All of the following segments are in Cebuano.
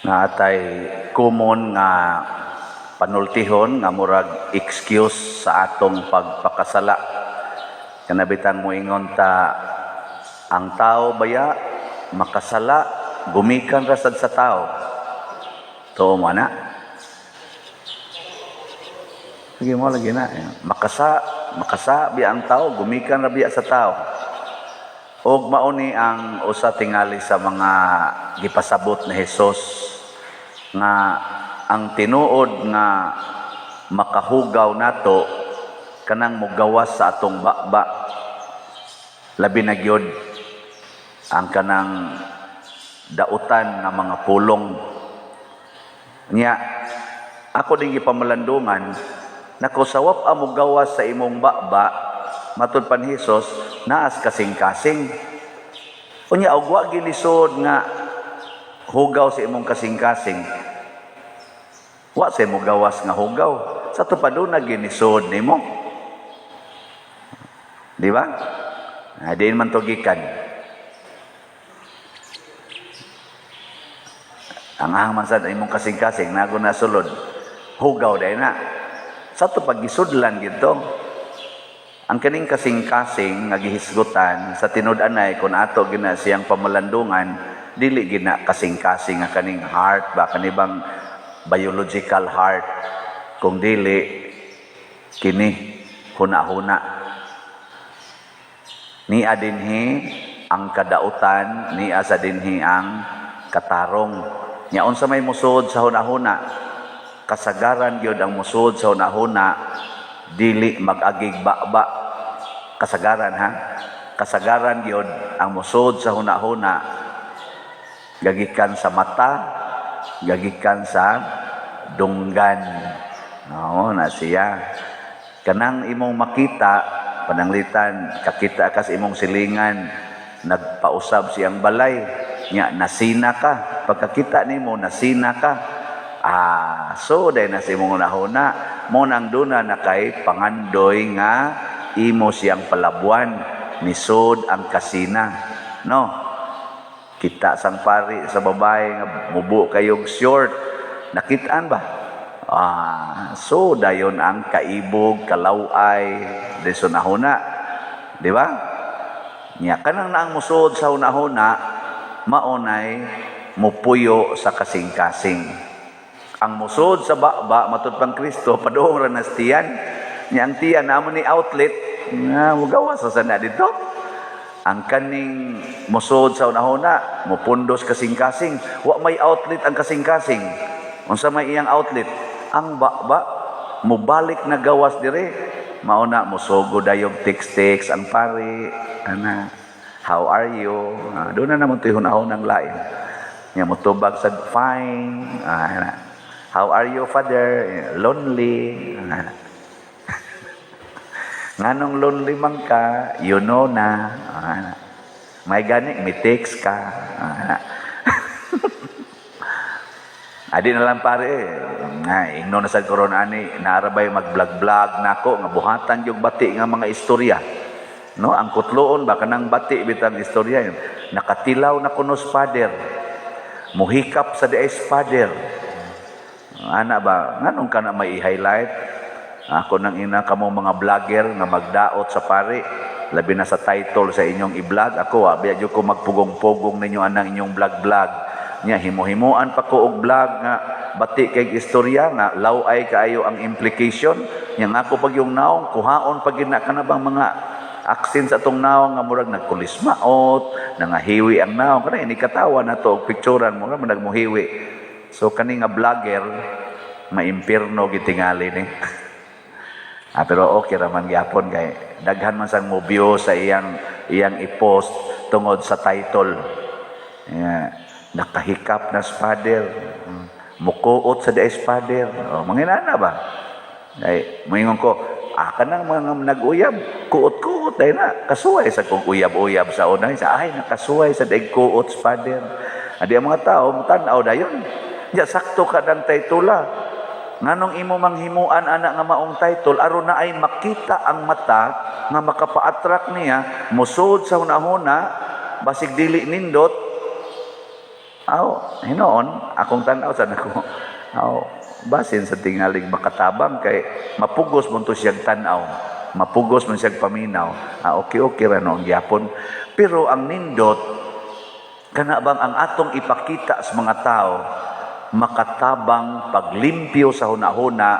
Nga atay common nga panultihon nga murag excuse sa atong pagpakasala. Kanabitang moingon ta, ang tao baya makasala, gumikan ra sad sa tao. Tuo mo na? Sige mo lagi na. Makasa, makasa biya ang tao, gumikan ra biya sa tao. Og mao ni ang usa tingali sa mga gipasabot ni Hesus nga ang tinuod nga makahugaw nato kanang mogawas sa atong baba, labi na gyud ang kanang dautan nga mga pulong niya. Ako din gipamalandungan nako, sawap ang mogawas sa imong baba, matud pa ni Hesus, naas kasing-kasing. Unya og wa gilisod nga hugaw sa imong kasing-kasing, wa sa imo gawas nga hugaw sa to pa na ginisod nimo, di ba? Ah, diin man to gikan? Ang ahang man sad imong kasing-kasing nago na sulod, hugaw dahil na sa to pagisudlan gito ang kaning kasing-kasing nga gihisgutan sa tinud-anay. Kung ato gina siyang pamalandungan, dili gina kasing-kasing nga kaning heart ba, kanibang biological heart, kung dili kini huna-huna niya dinhi ang kadautan, niya sa dinhi ang katarong nya. Unsa may musod sa huna-huna? Kasagaran gyud ang musod sa huna-huna dili mag-agig baba. Kasagaran ha, kasagaran gyud ang musod sa huna-huna gagikan sa mata, gagikan sa dunggan. Oo, na siya. Kanang imong makita, pananglitan, kakita ka sa imong silingan, nagpausab siyang balay, nya nasina ka. Pagkakita nimo, nasina ka. Ah, so dahil na sa imong hunahuna, mo nang duna na kay pangandoy nga imo siyang palabuan, nisod ang kasina. No? Kita sang pari sa babae nga mubo kayog short. Nakitaan ba? Ah, so dayon ang kaibog, kalaway, deso nahuna. Di ba? Nya kanang naang musod sa hunahuna, maunay mupuyo sa kasing-kasing. Ang musod sa baba, matud pang Kristo, paduong ra nas tiyan. Nya ang tiyan namo ni outlet, nga mugawas sa sana dito. Ang kaning musod sa unahuna, mupundos kasing-kasing. Wa may outlet ang kasing-kasing. Unsa may iyang outlet? Ang baba, mubalik na gawas dire. Mauna musugo dayog text-text ang pari. Ana, how are you? Ah, doon na naman to'y hunahunang lain. Nya mutubag sa fine. Ah, ana. How are you, Father? Lonely. Ah. Nganong lonely man ka, you know na. Ah, may gani, may text ka. Ah, adi na lang pare, nga ingno na sa corona ani, naarabay mag-vlog-vlog nako nga buhatan yung bati nga mga istorya. No, ang kutloon ba kanang bati bitang istorya yun. Nakatilaw na kuno father. Muhikap sa diay father. Ana ba, nganong ka na may i-highlight? Ako nang ina kamo mga vlogger nga magdaot sa pari, labi na sa title sa inyong i-vlog. Ako, wa biya ko magpugong-pugong ninyo anang inyong vlog-vlog. Nya himo-himuan pa ko og vlog nga bati kay istorya nga law-ay kaayo ang implication. Nya nga ako pag yung naong kuhaon pag gina ka na bang mga accent sa atong naong nga murag nagkulismaot, nangahiwi ang naong kana ini katawa na to og picturean mo nga nagmuhiwi. So kani nga vlogger maimpirno gitingali ni. Ah, pero okay raman gyapon kay daghan man sang mo-view sa iyang iyang i-post tungod sa title. Yeah. Nakahikap na father. Mukuot sa diay father. Oh, manginana ba? Ay, moingon ko, ah, kanang mga nag-uyab, kuot-kuot dahil na, kasuway sa kong uyab-uyab sa una. Sa, ay, nakasuway sa daig kuot, father. Adi ang mga tao, tanaw dayon. Ya, sakto ka ng titula. Nganong imo manghimuan ana nga maong title aron na ay makita ang mata nga makapa-attract niya, musod sa hunahuna, basig dili nindot. Aw, hinuon, akong tan-aw sa nako. Aw, basin sa tingalig makatabang kay mapugos mo to siyang tan-aw. Mapugos man siyang paminaw. Ah, okay ra no ang gyapon. Pero ang nindot, kana bang ang atong ipakita sa mga tao makatabang paglimpyo sa hunahuna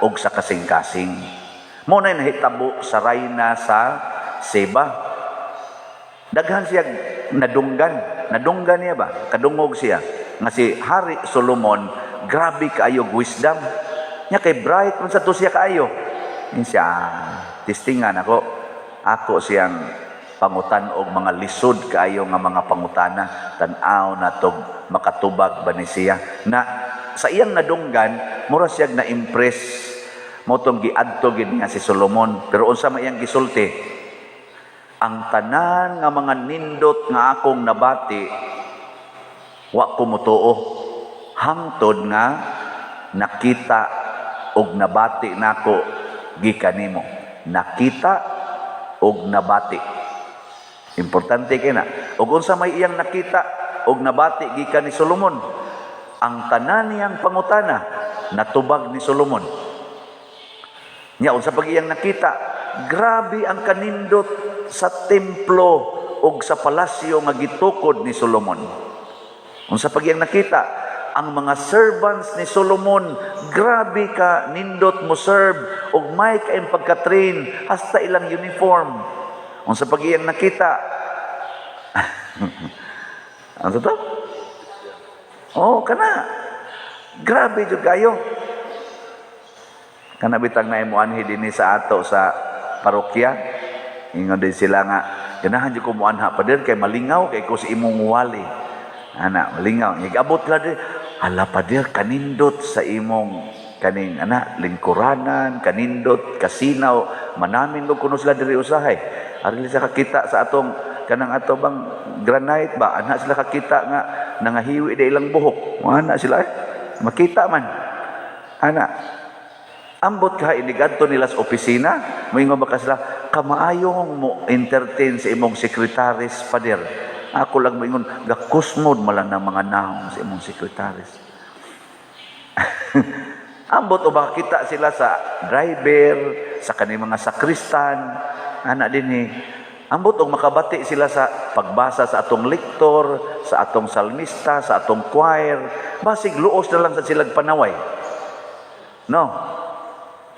og sa kasing-kasing. Mao na nahitabo sa rayna sa Seba. Daghan siya nadunggan. Nadunggan niya ba? Kadungog siya. Nga si Hari Solomon, grabe kaayo wisdom. Nya kay bright man sa to siya kaayo. Yun siya, ah, testingan ako. Ako siyang pangutan og mga lisod kaayo nga mga pangutana, tan-aw na tog makatubag ba ni siya. Na sa iyang nadunggan, mura siya na-impress. Mao tong giadto gid niya si Solomon. Pero unsa man iyang gisulti? "Ang tanan nga mga nindot nga akong nabati, wa ko motuo hangtod nga nakita og nabati nako gikan nimo." Nakita og nabati. Importante kay na. Og unsa may iyang nakita og nabati gikan ni Solomon? Ang tanan niyang pangutana natubag ni Solomon. Nya unsa pag iyang nakita? Grabe ang kanindot sa templo og sa palasyo nga gitukod ni Solomon. Unsa pag iyang nakita? Ang mga servants ni Solomon, grabe ka nindot mo serve og may kaayong pagka-train hasta ilang uniform. Unsa pag iyang nakita? Ano to? Oh, kana. Grabe jud kayo. Kana bitang naay moanhi dinhi sa ato sa parokya. Ingon din sila nga, "Ganahan jud ko moanha, pader, kay malingaw kay ko sa imong wali." Ana, malingaw. Igabot la din. "Hala, pader, kanindot sa imong kaning ana lingkuranan, kanindot, kasinaw, manamin ko kuno sila diri usahay." Ari sila kakita sa atong kanang ato bang granite ba, ana sila kakita nga nangahiwi di ilang buhok. Ana sila eh. Makita man. Ana, ambot ka inigadto nila sa opisina, moingon ba ka sila, "Kamaayong mo entertain sa imong secretaries, pader." Ako lang moingon, "Gakusmod man lang ng mga naong sa imong secretaries." Ambot o baka kita sila sa driver, sa kaning mga sakristan, ana din eh. Ambot og makabati sila sa pagbasa sa atong lektor, sa atong salmista, sa atong choir, basig luos na lang sa silag panaway. No?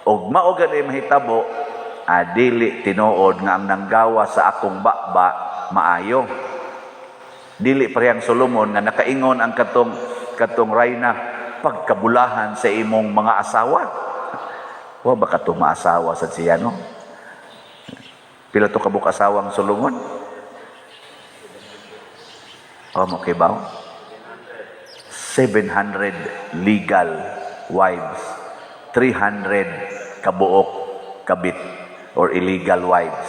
Og mao gani mahitabo, ah, dili tinuod nga ang nanggawa sa akong baba maayo. Dili parehang Solomon nga nakaingon ang katong rayna, "Pagkabulahan sa imong mga asawa." Wa ba ka maasawa sa siya, no? Pila to kabuk asawang Solomon? Oh, okay ba? 700 legal wives, 300 kabuok kabit or illegal wives.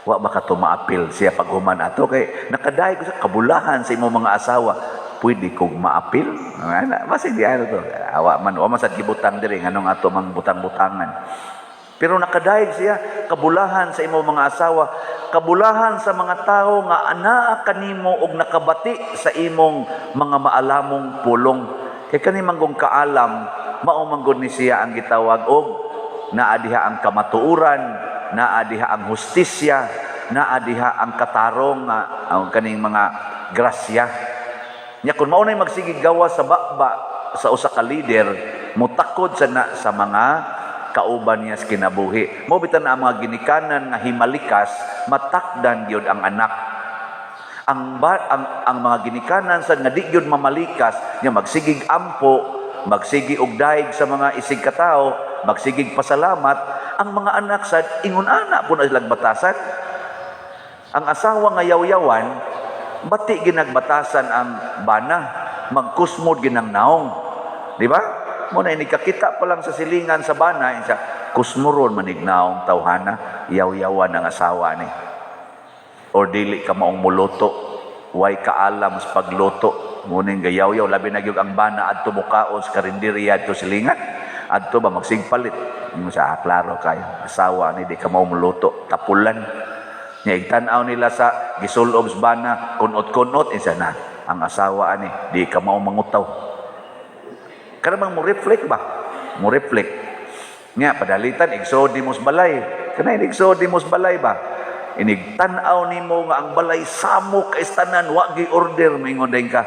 Wa ba ka maapil siya paghuman ato kay nakaday ko sa kabulahan sa imong mga asawa? Pwede kong maapil. Ana, basta di ano to. Awa man, wa man sad gibutang diri nganong ato mang butang-butangan. Pero nakadayeg siya, "Kabulahan sa imong mga asawa, kabulahan sa mga tao nga anaa kanimo og nakabati sa imong mga maalamong pulong." Kay kani manggong kaalam, mao manggod ni siya ang gitawag og naa diha ang kamatuoran, naa diha ang hustisya, naa diha ang katarong nga ang kaning mga grasya. Nya kung mao na'y magsigig gawa sa baba sa usa ka leader, mutakod sa na sa mga kauban niya sa kinabuhi. Mao bitan na ang mga ginikanan nga himalikas, matakdan gyud ang anak. Ang, ba, ang mga ginikanan sa nga di gyud mamalikas, nya magsigig ampo, magsigi og daig sa mga isig katao, magsigig pasalamat, ang mga anak sad ingon ana po na silang batasan. Ang asawa nga yaw-yawan, bati ginagbatasan ang bana, magkusmod ginang naong. Di ba? Mao na kakita pa lang sa silingan sa bana, siya, "Kusmuron manig naong tawhana, yaw-yawan ang asawa ni. Or dili ka maong muluto, way kaalam sa pagluto." Muning gayaw-yaw, labi na gyud ang bana adto mukaon sa karinderya adto silingan. Adto ba magsigpalit. Ingon siya, "Ah, klaro kayo. Asawa ni di ka mao muluto, tapulan." Nya igtan-aw nila sa gisulob sa bana, kunot-kunot, isa na. Ang asawa ani, di ka mao mangutaw. Kana mo reflect ba? Mo reflect. Nya padalitan igsood nimo sa balay. Kana igsood nimo sa balay ba? Inig tan-aw nimo nga ang balay samok kay tanan, wa gi order, moingon din ka,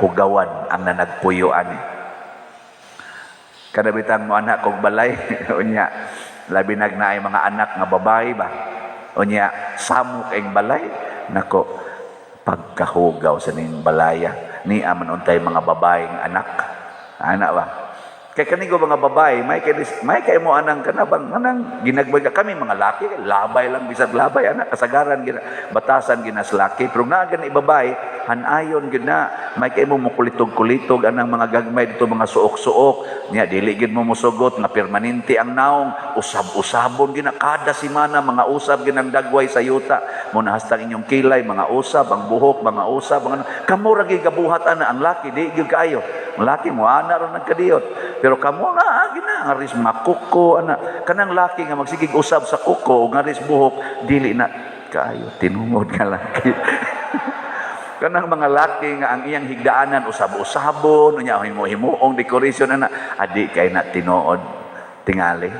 hugawan ang nanagpuyo ani. Kada bitang mo anak kog balay, unya labi nag naay mga anak nga babae ba. Unya samok ang balay, nako, pagkahugaw sa ning balaya ni aman untay mga babaeng anak. Ana ba? Kay kanigo mga babae, may kay mo anang kana bang anang ginagmay ka. Kami mga laki, labay lang bisag labay ana, kasagaran gina batasan ginas laki. Pero naa gani babae, hanayon gid na may kay mo mukulitog-kulitog anang mga gagmay dito, mga suok-suok niya, dili gid mo musugot nga permanente ang naong, usab-usabon gina kada semana, mga usab ginang dagway sa yuta mo na, hastang inyong kilay mga usab, ang buhok mga usab, ang ano kamo ra gabuhat ana. Ang laki di gyud kaayo. Ang laki mo ana ra nagkadiyot, pero kamo nga gina ngaris mga kuko ana. Kanang laki nga magsigig usab sa kuko o ngaris buhok, dili na kaayo tinungod nga laki. Kanang mga laki nga ang iyang higdaanan usab-usabon, unya himo-himuong decoration ana, adi kay na tinuod tingali.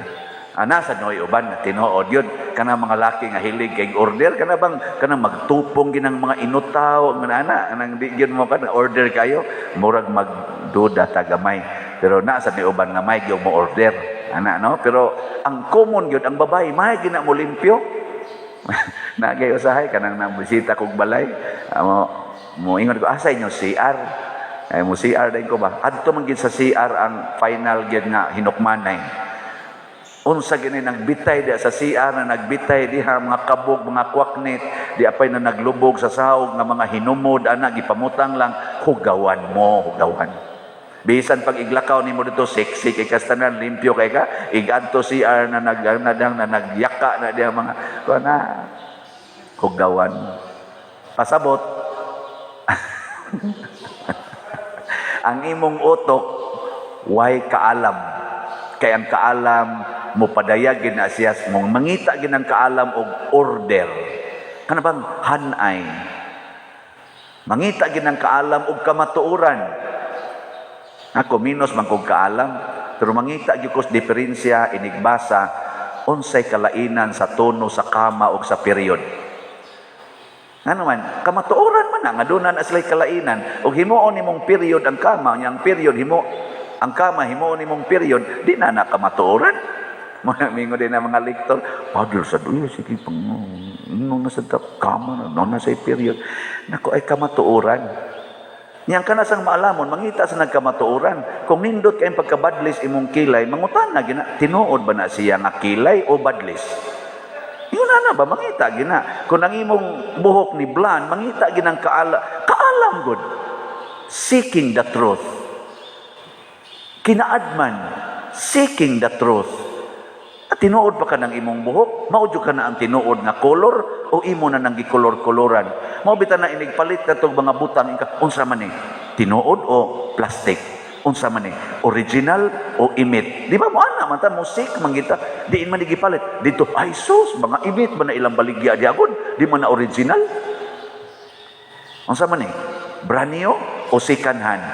Ana sa noy uban na tinuod yun. Kanang mga laki nga hilig kay order, kana bang kanang magtupong ginang mga inutaw nga ana, kanang di gyud mo kana order kayo, murag magduda ta gamay. Pero na sa ni uban nga may gyud mo order. Ana no, pero ang common gyud ang babae may gina mo limpyo. Nagay usahay kanang nambisita kog balay. Amo mo ingon ko, asa inyo CR? Ay mo CR din ko ba? Adto man gid sa CR ang final gid nga hinukmanay. Unsa gini nagbitay diha sa CR na nagbitay diha mga kabog, mga kwaknit, di apay na naglubog sa sahog nga mga hinumod ana, gipamutang lang, hugawan mo, hugawan. Bisan pag iglakaw nimo dito, sexy kay kastanan, limpyo kay ka, igadto CR na nagnadang na nagyaka na diha mga kuan na, hugawan. Pasabot ang imong utok way kaalam, kay ang kaalam mo padayag gid na siya, mong mangita gid ang kaalam og order, kana bang hanay, mangita gid ang kaalam og kamatuoran. Ako minus man kog kaalam, pero mangita gyud ko sa diferensya inigbasa unsay kalainan sa tono sa kama og sa period. Ngano man, kamatuoran man na nga doon na sila'y kalainan. Ug himuon nimong period ang kama, nya ang period himo ang kama himuon nimong period, di na na kamatuoran. Mga mingo din ang mga lektor, "Father, sa duyo, sige, pang, no na sa kama, no na sa period." Nako, ay kamatuoran. Niyang ka na sang maalamon, mangita sa nagkamatuoran. Kung nindot kayong pagkabadlis imong kilay, mangutan na gina, tinuod ba na siya nga kilay o badlis? Yun na na ba, mangita gina. Kung ang imong buhok ni blan, mangita ginang kaala, kaalam gud. Seeking the truth. Kinaadman, seeking the truth. At tinuod pa ka ng imong buhok, mao jud ka na ang tinuod nga color o imo na nang gikolor-koloran? Mao bitaw na inigpalit na tog mga butang ka, unsa man ni? Tinuod o plastic? Unsa man ni? Original o imit? Di ba mo ana man ta musik man kita, diin man ni gipalit. Dito ay sus, mga imit man na ilang baligya di agod, di man na original. Unsa man ni? Brand new o second hand?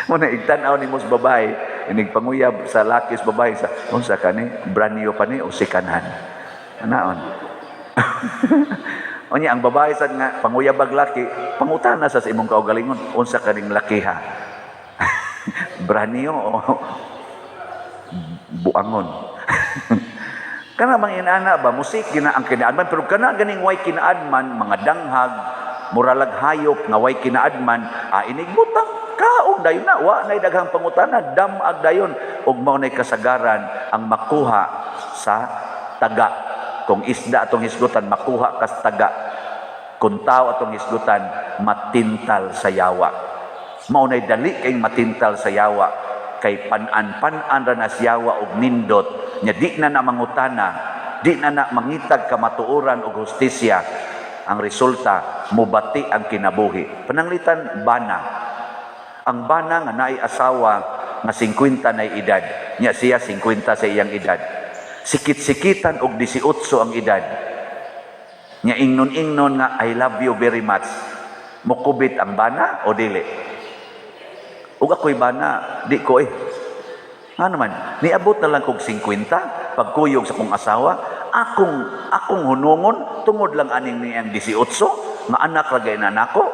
Mo na igtan-aw nimo sa babae, inig panguyab sa laki sa babae sa unsa kani, brand new pa ni o second hand? Anaon. Unya ang babae sad nga panguyab ag laki, pangutana sa imong kaugalingon, unsa kaning laki ha? Brand new o buangon? Kana mga inana ba, musik gina ang kinaadman, pero kana ganing way kinaadman, mga danghag, muralag hayop nga way kinaadman, inigbutang kaog dayon na, wa nay daghang pangutana, damag dayon, ug mao nay kasagaran ang makuha sa taga. Kung isda atong hisgutan, makuha kas taga. Kung tao atong hisgutan, matintal sa yawa. Mao nay dali kay matintal sa yawa, kay pan-an-pan-an ra na siyawa og nindot nya, di na na mangutana, di na na mangitag kamatuoran og hustisya. Ang resulta, mubati ang kinabuhi. Pananglitan bana, ang bana nga naay asawa nga 50 na edad nya, siya 50 sa iyang edad, sikit-sikitan og 18 ang edad nya, ingnon-ingnon nga, "I love you very much." Mukubit ang bana o dili? Ug ako'y bana, di ko eh. Nga naman, niabot na lang kog 50, pagkuyog sa kong asawa, akong hunungon, tungod lang aning niyang 18, nga anak lagay na nako.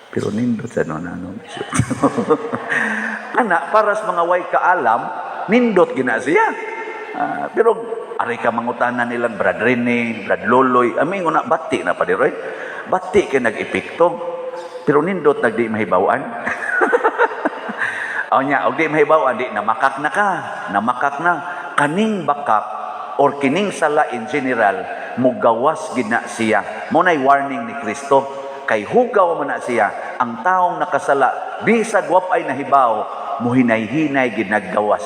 Pero nindot sa no, ano, 18. Ana, para sa mga way kaalam, nindot gina siya. Ah, pero aray ka mangutana nilang Brad Rene, Brad Loloy, aming una, bati na pa di Roy. Bati kay nag-epekto. Pero nindot nagdi mahibawan. O nya, og di mahibawan, di namakak na ka. Namakak na. Kaning bakak or kining sala in general, mugawas gina siya. Mao nay warning ni Kristo. Kay hugaw man na siya, ang taong nakasala, bisag wa pay nahibaw, muhinay-hinay ginagawas.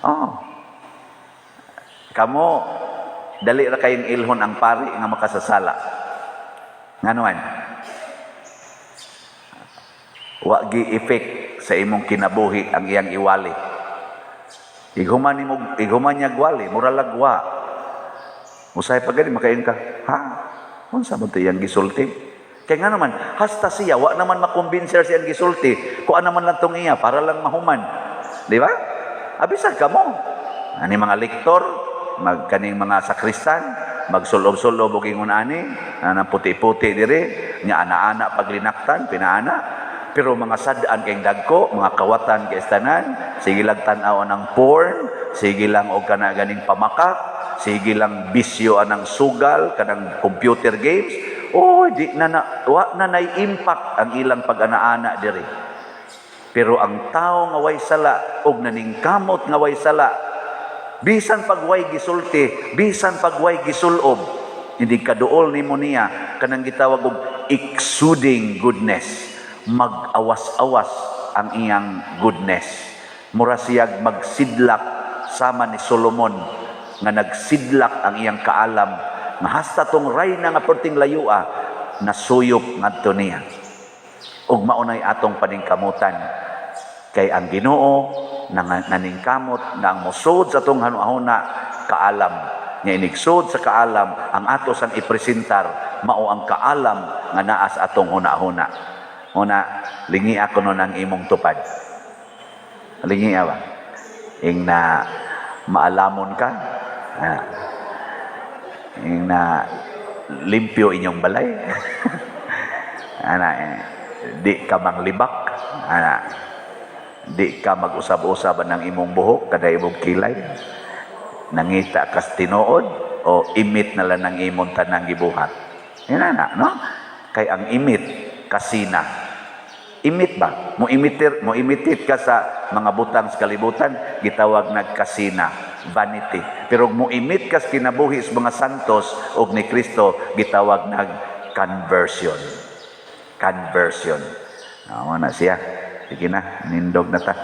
Oh. Kamo, dali ra kayong ilhon ang pari nga makasasala. Nganuan? Wa gi effect sa imong kinabuhi ang iyang iwali. Ighuman nimo, ighuman niya gwali, mura lagwa. Usahay pa gani makain ka, ha? Unsa man to iyang gisulti? Kay nga naman, hasta siya wa naman makumbinser siyang gisulti. Kuan naman lang tong iya para lang mahuman. Di ba? Abisag kamo. Ani mga lektor, mag kaning mga sakristan, magsulob-sulob og ingon ani, anang puti-puti diri, nya ana-ana paglinaktan, pinaana. Pero mga sad-an kay dagko, mga kawatan kay tanan, sige lang tan-aw ang porn, sige lang og kana ganing pamakak, sige lang bisyo anang sugal, kanang computer games. Oh, di na, na wa na nay impact ang ilang pag-ana-ana diri. Pero ang tao nga way sala og naningkamot nga way sala, bisan pag way gisulti, bisan pag way gisulob, hindi kaduol nimo niya kanang gitawag og exuding goodness, mag-awas-awas ang iyang goodness. Mura siyag magsidlak sama ni Solomon nga nagsidlak ang iyang kaalam nga hasta tong rayna nga perting layua nasuyop ngadto niya. Ug maunay atong paningkamutan kay ang Ginoo naningkamot nga ang mosud sa atong hunahuna kaalam nga inigsud sa kaalam, ang ato sang ipresentar mao ang kaalam nga naa sa atong hunahuna. Una, lingi ako nun ang imong tupad. Lingi ba? Ing na maalamon ka. Ah. Ing na limpyo inyong balay. Ana, eh, di ka manglibak. Ana, di ka mag-usab-usab ng imong buhok kada imong kilay. Nangita kas tinuod o imit na lang ng imong tanang gibuhat. Yan na, no? Kay ang imit, kasina. Imit ba? Mo imitir, mo imitate ka sa mga butang sa kalibutan, gitawag nagkasina, vanity. Pero mo imit ka sa kinabuhi sa mga santos og ni Kristo, gitawag nag conversion. Conversion. Mao na siya. Sige na, nindog na ta.